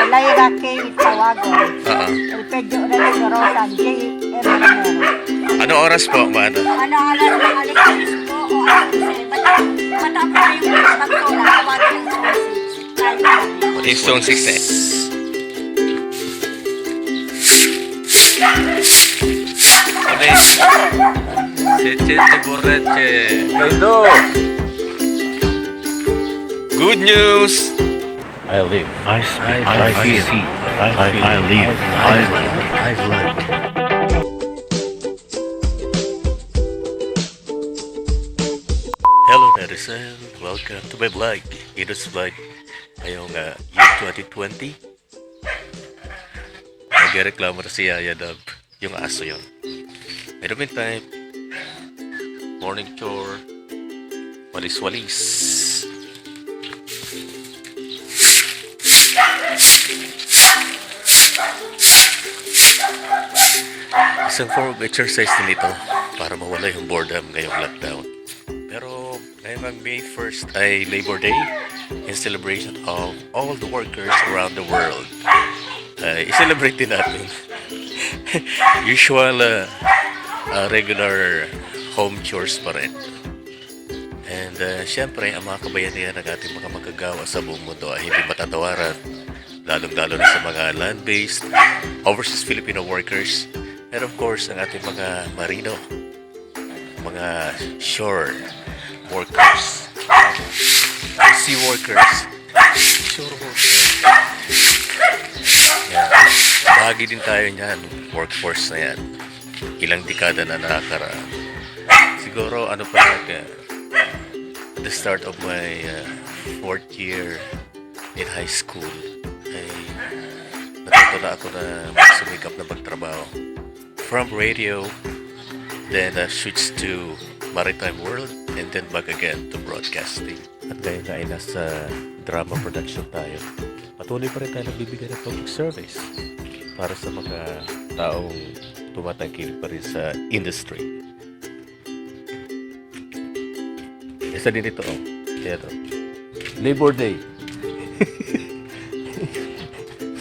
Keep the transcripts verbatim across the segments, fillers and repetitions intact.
Lyra K. Tawagon. Oo. Elpidio Rex Dorosa, J M Romero. Anong oras po, Mano? Ano, alas, alas sais po o alas onse. Basta matapos na yung pagtulak, tawagin ang zone six. Tayo na. It's zone six eh. Ano yun? Chichi Tibureche. Hello! Good news! I live. I speak. I, I feel. I, I, I live. I live. I live. Hello, netizen. Welcome to my vlog, Idos Vlog. Ngayong ah, year twenty twenty, nagreklamo na si Yaya Dab, yung aso yon. In the meantime, morning chore, walis-walis. Isang form of exercise din ito para mawala yung boredom ngayong lockdown. Pero ngayong May first ay Labor Day in celebration of all the workers around the world. Ay, i-celebrate din natin. Usual, uh, uh, regular home chores pa rin. And uh, syempre, ang mga kabayanihan ng ating mga manggagawa sa buong mundo ay hindi matatawaran, lalong-lalo na sa mga land-based, overseas Filipino workers, and of course, ang ating mga marino, mga shore workers, sea workers, shore workers. Yan. Bahagi din tayo niyan, workforce na yan. Ilang dekada na nakakaraan. Siguro, ano pa lang, uh, at the start of my uh, fourth year in high school, ay natuto na ako na magsumikap na magtrabaho. From radio, then uh, switch to maritime world, and then back again to broadcasting. At ngayon nga ay nasa drama production tayo. Patuloy pa rin tayo nagbibigay ng public service para sa mga taong tumatangkilik pa rin sa industry. Isa din ito, oh. Kaya to. Labor Day.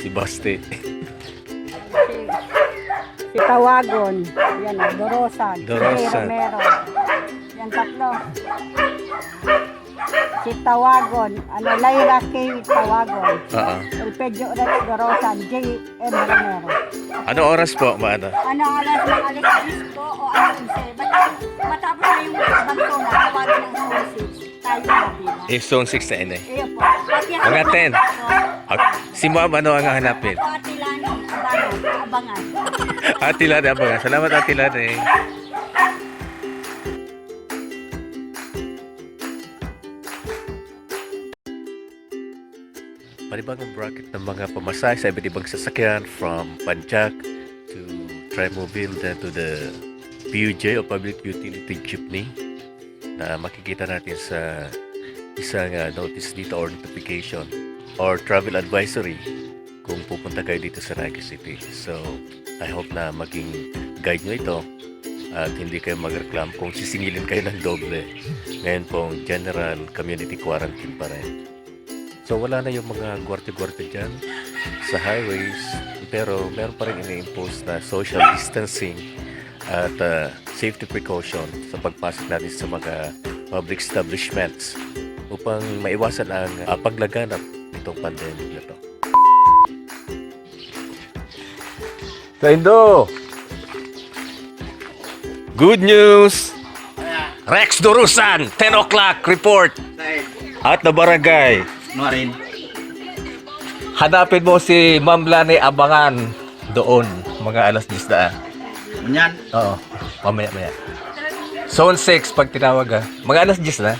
Si Baste. Si, si Tawagon. Yan, oh, Dorosa. Dorosa. Romero. Yan, tatlo. Si Tawagon, ano, Lyra K. Tawagon. Oo. Elpedio Rex Dorosa, J M Romero. Ano oras po, maano? Ano, alas, mga alas diyes po o alas onse. Basta matapos na yung bagto na, tawagin ng zone six. Tayo na bilang. Eh, zone six na yun eh. Iyo po. Pati ang Mga ten. Ah, si Ma'am, ano ang hahanapin? Ako, Ate Lani, abangan, abangan. Ate Lani, abangan. Salamat, Ate Lani. Panibagong bracket ng mga pamasahe sa iba't ibang sasakyan, from Panjak to Trimobile, then to the P U J o Public Utility Jeepney, na makikita natin sa isang, ah, notice dito or notification or travel advisory kung pupunta kayo dito sa Naga City. So, I hope na maging guide nyo ito at hindi kayo magreklamo kung sisingilin kayo ng doble ngayon pong general community quarantine pa rin. So, wala na yung mga gwardiya-gwardiya dyan sa highways, pero meron pa rin ini-impose na social distancing at, ah, safety precaution sa pagpasok natin sa mga public establishments upang maiwasan ang, ah, paglaganap nitong pandemic na to. Saindo! Good news! Rex Durusan, ten o'clock report. At the barangay. Marin. Hanapin mo si Ma'am Lani Abangan doon, mga alas diyes na. Manyan? Oo, mamaya-maya. Zone six pag tinawag, ah. Mga alas diyes na.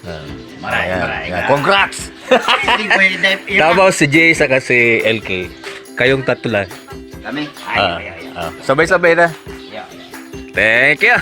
Ah, Maray, ayan, maray ayan. Ka. Congrats! Hindi pwede, eh. Davao si Jay saka si L K. Kayong tatlo lang. Kami? Ay, ah, ay, ay, ay. Ah. Sabay-sabay na. Yeah, yeah. Thank you.